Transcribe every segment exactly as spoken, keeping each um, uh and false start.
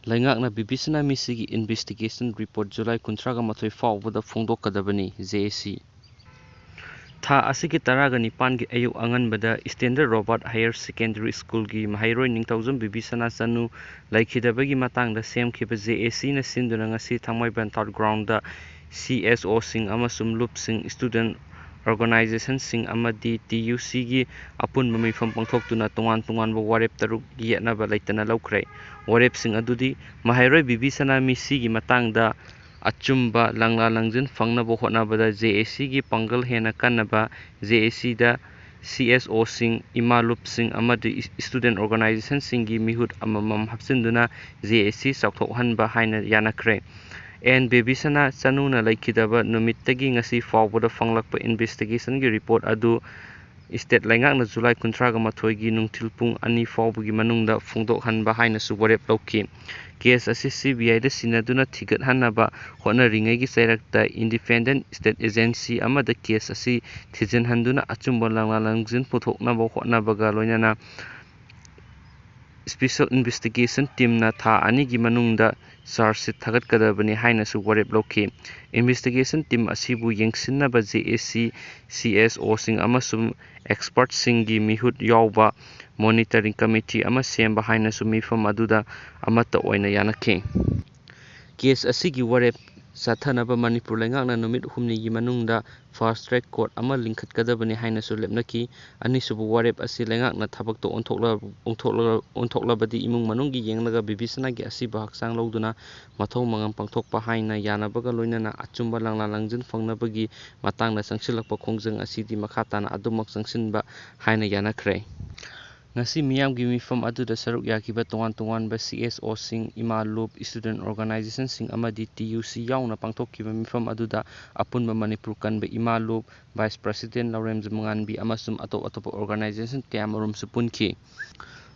ꯂꯩꯉꯥꯛꯅ ꯕꯤꯕꯤꯁꯅꯥ ꯃꯤꯁꯤꯒꯤ investigation report July ꯀꯨꯟꯊ꯭ꯔꯥꯒ ꯃꯥꯊꯣꯏ ꯐꯥꯎꯕꯗ ꯐꯣꯡꯗꯣꯛꯀꯗꯕꯅꯤ, ꯖꯦ ꯑꯦ ꯁꯤ꯫ ꯊꯥ ꯑꯁꯤꯒꯤ ꯇꯔꯥꯒ ꯅꯤꯄꯥꯟꯒꯤ ꯑꯌꯨꯛ ꯑꯉꯟꯕꯗ Standard Robert Higher Secondary Schoolꯒꯤ ꯃꯍꯩꯔꯣꯏ ꯅꯤꯡꯊꯧꯖꯝ ꯕꯤꯕꯤꯁꯅꯥ ꯆꯅꯨ ꯂꯩꯈꯤꯗꯕꯒꯤ ꯃꯇꯥꯡꯗ ꯁꯦꯝꯈꯤꯕ ꯖꯦ ꯑꯦ ꯁꯤꯅ ꯁꯤꯟꯗꯨꯅ ꯉꯁꯤ ꯊꯥꯡꯃꯩꯕꯟ ꯇꯥꯎꯟ ꯒ꯭ꯔꯥꯎꯟꯗ ꯁꯤ ꯑꯦꯁ ꯑꯣꯁꯤꯡ ꯑꯃꯁꯨꯡ ꯂꯨꯞꯁꯤꯡ, student organizationꯁꯤꯡ ꯑꯃꯗꯤ ꯇꯤ ꯌꯨ ꯁꯤꯒꯤ ꯑꯄꯨꯟꯕ ꯃꯤꯐꯝ ꯄꯥꯡꯊꯣꯛꯇꯨꯅ ꯇꯣꯉꯥꯟ ꯇꯣꯉꯥꯟꯕ ꯋꯥꯔꯦꯞ ꯇꯔꯨꯛ ꯌꯦꯠꯅꯕ ꯂꯩꯇꯅ ꯂꯧꯈ꯭ꯔꯦ꯫ ꯋꯥꯔꯦꯞꯁꯤꯡ ꯑꯗꯨꯗꯤ ꯃꯍꯩꯔꯣꯏ ꯕꯤꯕꯤꯁꯅꯥ ꯃꯤꯁꯤꯒꯤ ꯃꯇꯥꯡꯗ ꯑꯆꯨꯝꯕ ꯂꯪꯂꯥ ꯂꯪꯖꯤꯟ ꯐꯪꯅꯕ ꯍꯣꯠꯅꯕꯗ ꯖꯦ ꯑꯦ ꯁꯤꯒꯤ ꯄꯥꯡꯒꯜ ꯍꯦꯟꯅ ꯀꯟꯅꯕ, ꯖꯦ ꯑꯦ ꯁꯤꯗ ꯁꯤ ꯑꯦꯁ ꯑꯣꯁꯤꯡ, ꯏꯃꯥ ꯂꯨꯞꯁꯤꯡ ꯑꯃꯗꯤ student organizationꯁꯤꯡꯒꯤ ꯃꯤꯍꯨꯠ ꯑꯃꯃꯝ ꯍꯥꯞꯆꯤꯟꯗꯨꯅ ꯖꯦ ꯑꯦ ꯁꯤ ꯆꯥꯎꯊꯣꯛꯍꯟꯕ ꯍꯥꯏꯅ ꯌꯥꯅꯈ꯭ꯔꯦ꯫ ꯑꯦꯟ ꯕꯦꯕꯤꯁꯅꯥ ꯆꯅꯨꯅ ꯂꯩꯈꯤꯗꯕ ꯅꯨꯃꯤꯠꯇꯒꯤ ꯉꯁꯤ ꯐꯥꯎꯕꯗ ꯐꯪꯂꯛꯄ investigationꯒꯤ report ꯑꯗꯨ state ꯂꯩꯉꯥꯛꯅ July ꯀꯨꯟꯊ꯭ꯔꯥꯒ ꯃꯥꯊꯣꯏꯒꯤ ꯅꯨꯡꯊꯤꯜ ꯄꯨꯡ ꯑꯅꯤ ꯐꯥꯎꯕꯒꯤ ꯃꯅꯨꯡꯗ ꯐꯣꯡꯗꯣꯛꯍꯟꯕ ꯍꯥꯏꯅꯁꯨ ꯋꯥꯔꯦꯞ ꯂꯧꯈꯤ꯫ Case ꯑꯁꯤ ꯁꯤ ꯕꯤ ꯑꯥꯏꯗ ꯁꯤꯟꯅꯗꯨꯅ ꯊꯤꯒꯠꯍꯟꯅꯕ ꯍꯣꯠꯅꯔꯤꯉꯩꯒꯤ ꯆꯩꯔꯛꯇ independent state agency ꯑꯃꯗ case ꯑꯁꯤ ꯊꯤꯖꯤꯟꯍꯟꯗꯨꯅ ꯑꯆꯨꯝꯕ ꯂꯪꯂꯥ ꯂꯪꯖꯤꯟ ꯄꯨꯊꯣꯛꯅꯕ ꯍꯣꯠꯅꯕꯒ ꯂꯣꯏꯅꯅ special investigation teamꯅ ꯊꯥ ꯑꯅꯤꯒꯤ ꯃꯅꯨꯡꯗ charge sheet ꯊꯥꯒꯠꯀꯗꯕꯅꯤ ꯍꯥꯏꯅꯁꯨ ꯋꯥꯔꯦꯞ ꯂꯧꯈꯤ꯫ Investigation team ꯑꯁꯤꯕꯨ ꯌꯦꯡꯁꯤꯟꯅꯕ ꯖꯦ ꯑꯦ ꯁꯤ, ꯁꯤ ꯑꯦꯁ ꯑꯣꯁꯤꯡ ꯑꯃꯁꯨꯡ expertꯁꯤꯡꯒꯤ ꯃꯤꯍꯨꯠ ꯌꯥꯎꯕ monitoring committee ꯑꯃ ꯁꯦꯝꯕ ꯍꯥꯏꯅꯁꯨ ꯃꯤꯐꯝ ꯑꯗꯨꯗ ꯑꯃꯠꯇ ꯑꯣꯏꯅ ꯌꯥꯅꯈꯤ꯫ Case ꯑꯁꯤꯒꯤ ꯋꯥꯔꯦꯞ ꯆꯠꯊꯅꯕ ꯃꯅꯤꯄꯨꯔ ꯂꯩꯉꯥꯛꯅ ꯅꯨꯃꯤꯠ ꯍꯨꯝꯅꯤꯒꯤ ꯃꯅꯨꯡꯗ fast track court ꯑꯃ ꯂꯤꯡꯈꯠꯀꯗꯕꯅꯤ ꯍꯥꯏꯅꯁꯨ ꯂꯦꯞꯅꯈꯤ꯫ ꯑꯅꯤꯁꯨꯕ ꯋꯥꯔꯦꯞ ꯑꯁꯤ ꯂꯩꯉꯥꯛꯅ ꯊꯕꯛꯇ ꯑꯣꯟꯊꯣꯛꯂ-, ꯑꯣꯟꯊꯣꯛꯂ-, ꯑꯣꯟꯊꯣꯛꯂꯕꯗꯤ ꯏꯃꯨꯡ ꯃꯅꯨꯡꯒꯤ ꯌꯦꯡꯂꯒ ꯕꯤꯕꯤꯁꯅꯥꯒꯤ ꯑꯁꯤꯕ ꯍꯛꯆꯥꯡ ꯂꯧꯗꯨꯅ ꯃꯊꯧ ꯃꯉꯝ ꯄꯥꯡꯊꯣꯛꯄ ꯍꯥꯏꯅ ꯌꯥꯅꯕꯒ ꯂꯣꯏꯅꯅ ꯑꯆꯨꯝꯕ ꯂꯪꯂꯥ ꯂꯪꯖꯤꯟ ꯐꯪꯅꯕꯒꯤ ꯃꯇꯥꯡꯗ ꯆꯪꯁꯤꯜꯂꯛꯄ ꯈꯣꯡꯖꯪ ꯑꯁꯤꯗꯤ ꯃꯈꯥ ꯇꯥꯅ ꯑꯗꯨꯃꯛ ꯆꯪꯁꯤꯟꯕ ꯍꯥꯏꯅ ꯌꯥꯅꯈ꯭ꯔꯦ꯫ ꯉꯁꯤ ꯃꯤꯌꯥꯝꯒꯤ ꯃꯤꯐꯝ ꯑꯗꯨꯗ ꯁꯔꯨꯛ ꯌꯥꯈꯤꯕ ꯇꯣꯉꯥꯟ ꯇꯣꯉꯥꯟꯕ ꯁꯤ ꯑꯦꯁ ꯑꯣꯁꯤꯡ, ꯏꯃꯥ ꯂꯨꯞ, student organizationꯁꯤꯡ ꯑꯃꯗꯤ ꯇꯤ ꯌꯨ ꯁꯤ ꯌꯥꯎꯅ ꯄꯥꯡꯊꯣꯛꯈꯤꯕ ꯃꯤꯐꯝ ꯑꯗꯨꯗ ꯑꯄꯨꯟꯕ ꯃꯅꯤꯄꯨꯔ ꯀꯟꯕ ꯏꯃꯥ ꯂꯨꯞ, vice president ꯂꯧꯔꯦꯝꯖꯝ ꯃꯉꯥꯟꯕꯤ ꯑꯃꯁꯨꯡ ꯑꯇꯣꯞ ꯑꯇꯣꯞꯄ organization ꯀꯌꯥꯃꯔꯨꯝꯁꯨ ꯄꯨꯟꯈꯤ꯫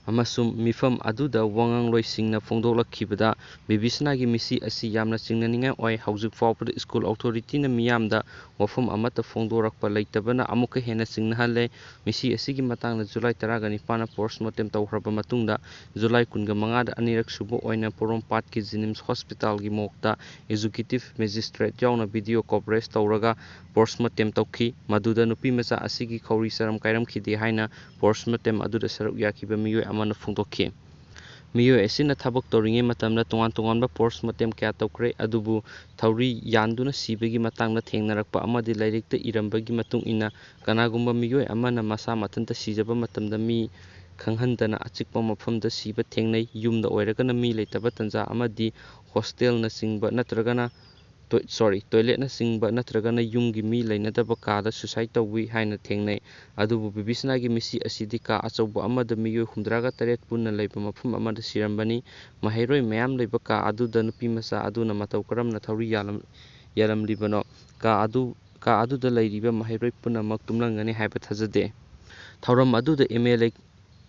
ꯑꯃꯁꯨꯡ ꯃꯤꯐꯝ ꯑꯗꯨꯗ ꯋꯥꯉꯥꯡꯂꯣꯏꯁꯤꯡꯅ ꯐꯣꯡꯗꯣꯛꯂꯛꯈꯤꯕꯗ, ꯕꯤꯕꯤꯁꯅꯥꯒꯤ ꯃꯤꯁꯤ ꯑꯁꯤ ꯌꯥꯝꯅ ꯆꯤꯡꯅꯅꯤꯡꯉꯥꯏ ꯑꯣꯏ꯫ ꯍꯧꯖꯤꯛ ꯐꯥꯎꯕꯗ ꯁ꯭ꯀꯨꯜ ꯑꯣꯊꯣꯔꯤꯇꯤꯅ ꯃꯤꯌꯥꯝꯗ ꯋꯥꯐꯝ ꯑꯃꯠꯇ ꯐꯣꯡꯗꯣꯔꯛꯄ ꯂꯩꯇꯕꯅ ꯑꯃꯨꯛꯀ ꯍꯦꯟꯅ ꯆꯤꯡꯅꯍꯜꯂꯦ꯫ ꯃꯤꯁꯤ ꯑꯁꯤꯒꯤ ꯃꯇꯥꯡꯗ ꯖꯨꯂꯥꯏ ꯇꯔꯥꯒ ꯅꯤꯄꯥꯟꯗ ꯄꯣꯁꯃꯣꯔꯇꯦꯝ ꯇꯧꯈ꯭ꯔꯕ ꯃꯇꯨꯡꯗ, ꯖꯨꯂꯥꯏ ꯀꯨꯟꯒ ꯃꯉꯥꯗ ꯑꯅꯤꯔꯛ ꯁꯨꯕ ꯑꯣꯏꯅ ꯄꯣꯔꯣꯝꯄꯥꯠꯀꯤ ꯖꯤꯅꯤꯝꯁ ꯍꯣꯁꯄꯤꯇꯥꯜꯒꯤ ꯃꯣꯔꯒꯇ ꯑꯦꯛꯖꯤꯀ꯭ꯌꯨꯇꯤꯚ ꯃꯦꯖꯤꯁꯇ꯭ꯔꯦꯠ ꯌꯥꯎꯅ ꯚꯤꯗꯤꯑꯣ ꯀꯣꯚꯔꯦꯖ ꯇꯧꯔꯒ ꯄꯣꯁꯃꯣꯔꯇꯦꯝ ꯇꯧꯈꯤ꯫ ꯃꯗꯨꯗ ꯅꯨꯄꯤꯃꯆꯥ ꯑꯁꯤꯒꯤ ꯈꯧꯔꯤ ꯆꯔꯝ ꯀꯥꯏꯔꯝꯈꯤꯗꯦ ꯍꯥꯏꯅ ꯄꯣꯁꯃꯣꯔꯇꯦꯝ ꯑꯗꯨꯗ ꯁꯔꯨꯛ ꯌꯥꯈꯤꯕ ꯃꯤꯑꯣꯏ ꯑꯃꯅ ꯐꯣꯡꯗꯣꯛꯈꯤ꯫ ꯃꯤꯑꯣꯏ ꯑꯁꯤꯅ ꯊꯕꯛ ꯇꯧꯔꯤꯉꯩ ꯃꯇꯝꯗ ꯇꯣꯉꯥꯟ ꯇꯣꯉꯥꯟꯕ ꯄꯣꯁꯃꯣꯔꯇꯦꯝ ꯀꯌꯥ ꯇꯧꯈ꯭ꯔꯦ, ꯑꯗꯨꯕꯨ ꯊꯧꯔꯤ ꯌꯥꯟꯗꯨꯅ ꯁꯤꯕꯒꯤ ꯃꯇꯥꯡꯗ ꯊꯦꯡꯅꯔꯛꯄ ꯑꯃꯗꯤ ꯂꯥꯏꯔꯤꯛꯇ ꯏꯔꯝꯕꯒꯤ ꯃꯇꯨꯡ ꯏꯟꯅ, ꯀꯅꯥꯒꯨꯝꯕ ꯃꯤꯑꯣꯏ ꯑꯃꯅ ꯃꯁꯥ ꯃꯊꯟꯇ ꯁꯤꯖꯕ ꯃꯇꯝꯗ ꯃꯤ ꯈꯪꯍꯟꯗꯅ ꯑꯆꯤꯛꯄ ꯃꯐꯝꯗ ꯁꯤꯕ ꯊꯦꯡꯅꯩ꯫ ꯌꯨꯝꯗ ꯑꯣꯏꯔꯒꯅ ꯃꯤ ꯂꯩꯇꯕ ꯇꯥꯟꯖꯥ ꯑꯃꯗꯤ ꯍꯣꯁꯇꯦꯜꯅꯆꯤꯡꯕ ꯅꯠꯇ꯭ꯔꯒꯅ ꯇꯣꯏ-, ꯁꯣꯔꯤ, ꯇꯣꯏꯂꯦꯠꯅꯆꯤꯡꯕ ꯅꯠꯇ꯭ꯔꯒꯅ ꯌꯨꯝꯒꯤ ꯃꯤ ꯂꯩꯅꯗꯕ ꯀꯥꯗ ꯁꯨꯁꯥꯏꯗ ꯇꯧꯏ ꯍꯥꯏꯅ ꯊꯦꯡꯅꯩ꯫ ꯑꯗꯨꯕꯨ ꯕꯤꯕꯤꯁꯅꯥꯒꯤ ꯃꯤꯁꯤ ꯑꯁꯤꯗꯤ ꯀꯥ ꯑꯆꯧꯕ ꯑꯃꯗ ꯃꯤꯑꯣꯏ ꯍꯨꯝꯗ꯭ꯔꯥꯒ ꯇꯔꯦꯠ ꯄꯨꯟꯅ ꯂꯩꯕ ꯃꯐꯝ ꯑꯃꯗ ꯁꯤꯔꯝꯕꯅꯤ꯫ ꯃꯍꯩꯔꯣꯏ ꯃꯌꯥꯝ ꯂꯩꯕ ꯀꯥ ꯑꯗꯨꯗ ꯅꯨꯄꯤꯃꯆꯥ ꯑꯗꯨꯅ ꯃꯇꯧ ꯀꯔꯝꯅ ꯊꯧꯔꯤ ꯌꯥꯜꯂꯝ-, ꯌꯥꯜꯂꯝꯂꯤꯕꯅꯣ? ꯀꯥ ꯑꯗꯨ, ꯀꯥ ꯑꯗꯨꯗ ꯂꯩꯔꯤꯕ ꯃꯍꯩꯔꯣꯏ ꯄꯨꯝꯅꯃꯛ ꯇꯨꯝꯂꯝꯒꯅꯤ ꯍꯥꯏꯕ ꯊꯥꯖꯗꯦ꯫ ꯊꯧꯔꯝ ꯑꯗꯨꯗ ꯑꯦꯝ ꯑꯦꯜ ꯑꯦ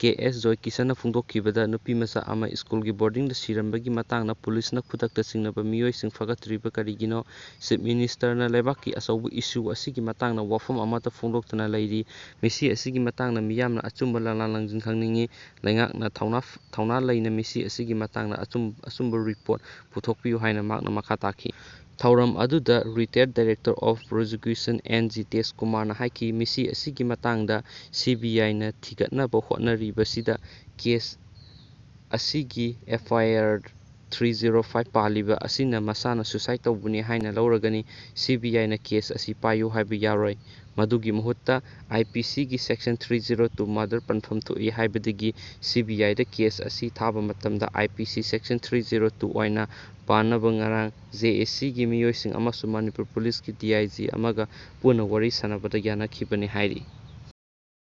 ꯀꯦ ꯑꯦꯁ ꯖꯣꯏꯀꯤꯁꯟꯅ ꯐꯣꯡꯗꯣꯛꯈꯤꯕꯗ, ꯅꯨꯄꯤꯃꯆꯥ ꯑꯃ ꯁ꯭ꯀꯨꯜꯒꯤ ꯕꯣꯔꯗꯤꯡꯗ ꯁꯤꯔꯝꯕꯒꯤ ꯃꯇꯥꯡꯗ ꯄꯨꯂꯤꯁꯅ ꯈꯨꯗꯛꯇ ꯆꯤꯡꯅꯕ ꯃꯤꯑꯣꯏꯁꯤꯡ ꯐꯒꯠꯇ꯭ꯔꯤꯕ ꯀꯔꯤꯒꯤꯅꯣ? ꯆꯤꯐ ꯃꯤꯅꯤꯁꯇꯔꯅ ꯂꯩꯕꯥꯛꯀꯤ ꯑꯆꯧꯕ ꯏꯁꯨ ꯑꯁꯤꯒꯤ ꯃꯇꯥꯡꯗ ꯋꯥꯐꯝ ꯑꯃꯠꯇ ꯐꯣꯡꯗꯣꯛꯇꯅ ꯂꯩꯔꯤ꯫ ꯃꯤꯁꯤ ꯑꯁꯤꯒꯤ ꯃꯇꯥꯡꯗ ꯃꯤꯌꯥꯝꯅ ꯑꯆꯨꯝꯕ ꯂꯥꯂꯥ ꯂꯥꯡꯖꯤꯟ ꯈꯪꯅꯤꯡꯏ꯫ ꯂꯩꯉꯥꯛꯅ ꯊꯧꯅꯥ, ꯊꯧꯅꯥ ꯂꯩꯅ ꯃꯤꯁꯤ ꯑꯁꯤꯒꯤ ꯃꯇꯥꯡꯗ ꯑꯆꯨꯝ-, ꯑꯆꯨꯝꯕ ꯔꯤꯄꯣꯔꯠ ꯄꯨꯊꯣꯛꯄꯤꯌꯨ ꯍꯥꯏꯅ ꯃꯍꯥꯛꯅ ꯃꯈꯥ ꯇꯥꯈꯤ꯫ ꯊꯧꯔꯝ ꯑꯗꯨꯗ ꯔꯤꯇꯥꯌꯔꯗ ꯗꯥꯏꯔꯦꯛꯇꯔ ꯑꯣꯐ ꯄ꯭ꯔꯣꯁꯤꯀ꯭ꯌꯨꯁꯟ ꯑꯦꯟ ꯖꯤꯇꯦꯁ ꯀꯨꯃꯥꯔꯅ ꯍꯥꯏꯈꯤ, ꯃꯤꯁꯤ ꯑꯁꯤꯒꯤ ꯃꯇꯥꯡꯗ ꯁꯤ ꯕꯤ ꯑꯥꯏꯅ ꯊꯤꯒꯠꯅꯕ ꯍꯣꯠꯅꯔꯤꯕꯁꯤꯗ ꯀꯦꯁ ꯑꯁꯤꯒꯤ ꯑꯦꯐ ꯑꯥꯏ ꯑꯥꯔ ꯊ꯭ꯔꯤ ꯖꯤꯔꯣ ꯐꯥꯏꯚ ꯄꯥꯜꯂꯤꯕ ꯑꯁꯤꯅ ꯃꯁꯥꯅ ꯁꯨꯁꯥꯏꯗ ꯇꯧꯕꯅꯤ ꯍꯥꯏꯅ ꯂꯧꯔꯒꯅꯤ꯫ ꯁꯤ ꯕꯤ ꯑꯥꯏꯅ ꯀꯦꯁ ꯑꯁꯤ ꯄꯥꯏꯌꯨ ꯍꯥꯏꯕ ꯌꯥꯔꯣꯏ꯫ ꯃꯗꯨꯒꯤ ꯃꯍꯨꯠꯇ ꯑꯥꯏ ꯄꯤ ꯁꯤꯒꯤ ꯁꯦꯛꯁꯟ ꯊ꯭ꯔꯤ ꯖꯤꯔꯣ ꯇꯨ ꯃꯔꯗꯔ ꯄꯟꯐꯝ ꯊꯣꯛꯏ ꯍꯥꯏꯕꯗꯒꯤ ꯁꯤ ꯕꯤ ꯑꯥꯏꯗ ꯀꯦꯁ ꯑꯁꯤ ꯊꯥꯕ ꯃꯇꯝꯗ ꯑꯥꯏ ꯄꯤ ꯁꯤ ꯁꯦꯛꯁꯟ ꯊ꯭ꯔꯤ ꯖꯤꯔꯣ ꯇꯨ ꯑꯣꯏꯅ ꯄꯥꯟꯅꯕ ꯉꯔꯥꯡ ꯖꯦ ꯑꯦ ꯁꯤꯒꯤ ꯃꯤꯑꯣꯏꯁꯤꯡ ꯑꯃꯁꯨꯡ ꯃꯅꯤꯄꯨꯔ ꯄꯨꯂꯤꯁꯀꯤ ꯗꯤ ꯑꯥꯏ ꯖꯤ ꯑꯃꯒ ꯄꯨꯟꯅ ꯋꯥꯔꯤ ꯁꯥꯟꯅꯕꯗ ꯌꯥꯅꯈꯤꯕꯅꯤ ꯍꯥꯏꯔꯤ꯫